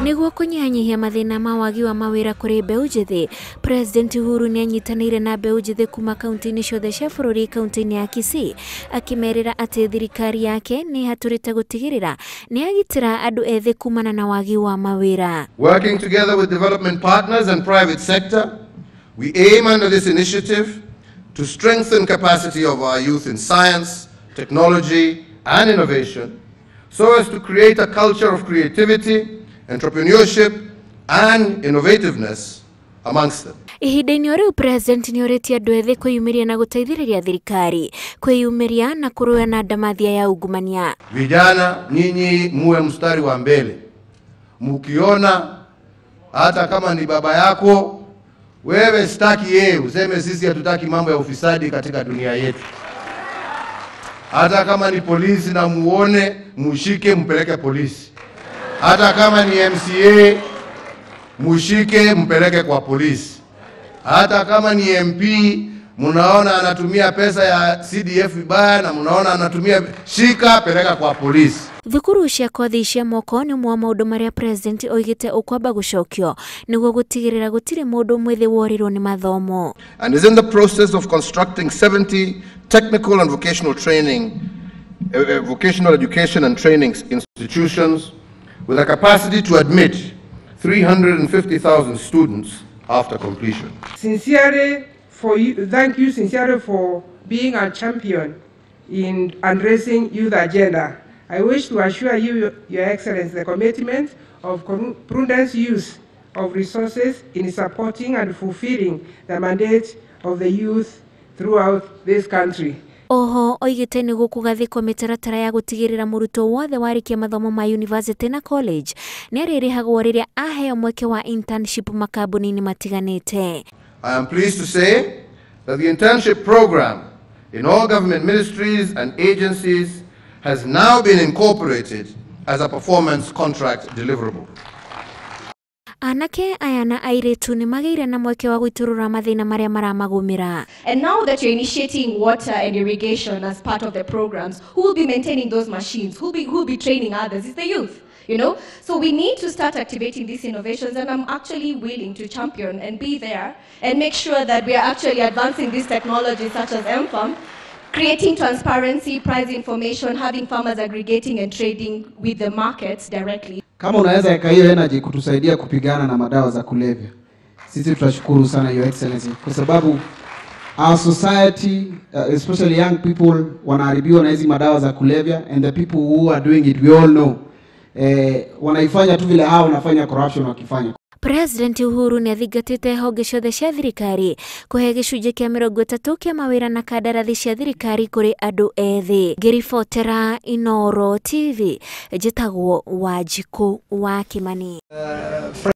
Nĩguo kũnyihanyihia mathĩna ma wagi wa mawĩra kũrĩ mbeũ njĩthĩ, President Uhuru nĩanyitanĩire na mbeũ njĩthĩ kuma kaunti-inĩ ciothe cia bũrũri kaunti-inĩ ya Kisii, akĩmerĩra atĩ thirikari yake nĩ ĩhatũrĩte gũtigĩrĩra nĩyagitĩra andũ ethĩ kumana na wagi wa mawĩra. Working together with development partners and private sector, we aim under this initiative to strengthen capacity of our youth in science, technology, and innovation, so as to create a culture of creativity, entrepreneurship, and innovativeness amongst them. Ihinda-inĩ o rĩu President nĩorĩtie andũ ethĩ kwĩyumĩria na gũteithĩrĩria thirikari kwĩyumĩria na kũrũa na ndamathia ya ungumania. Vijana, nyinyi muwe mstari wa mbele. Mukiona hata kama ni baba yako, wewe sitaki yeye, useme sisi hatutaki mambo ya ufisadi katika dunia yetu. Hata kama ni polisi na muone, mushike mpeleke polisi. Hata kama ni MCA, mushike mpeleke kwa polisi. Hata kama ni MP, munaona anatumia pesa ya CDF vibaya na munaona anatumia, shika peleka kwa polisi. Thukuru cia kothi cia moko nĩ ũmwe wa maũndũ marĩa President oigĩte ũkwamba gũcokio nĩguo gũtigĩrĩra gũtirĩ mũndũ mwĩthĩ worirwo nĩ mathomo. And is in the process of constructing 70 technical and vocational training, vocational education and training institutions with a capacity to admit 350,000 students after completion. Sincerely for you, thank you sincerely for being a champion in addressing youth agenda. I wish to assure you, Your Excellency, the commitment of prudent use of resources in supporting and fulfilling the mandate of the youth throughout this country. Oho oigĩte nĩ gũkũgathĩkwo mĩtaratara ya gũtigĩrĩra mũrutwo wothe warĩkia mathomo ma university na college nĩarĩrĩhagwo rĩrĩa aheo mweke wa internship makambuni-inĩ matiganĩte. I am pleased to say that the internship program in all government ministries and agencies has now been incorporated as a performance contract deliverable. Anake aya na airĩtu nĩ magĩire na mweke wa gũitũrũra mathĩna marĩa maramagũmĩra. And now that you're initiating water and irrigation as part of the programs, who will be maintaining those machines? Who will be training others? It's the youth, you know? So we need to start activating these innovations, and I'm actually willing to champion and be there and make sure that we are actually advancing these technologies such as M-Farm, creating transparency, price information, having farmers aggregating and trading with the markets directly. Kama unaweza weka hiyo energy kutusaidia kupigana na madawa za kulevya, sisi tutashukuru sana Your Excellency, kwa sababu our society, especially young people, wanaharibiwa na hizi madawa za kulevya, and the people who are doing it, we all know, wanaifanya tu vile hao wanafanya corruption wakifanya. President Uhuru nĩathingatĩte honge ciothe cia thirikari kũhe gĩcunjĩ kĩa 30 kĩa mawĩra na kandarathi cia thirikari kũrĩ andũ ethĩ. Ngĩribotera Inooro TV, njĩtagwo Wanjikũ wa Kĩmani.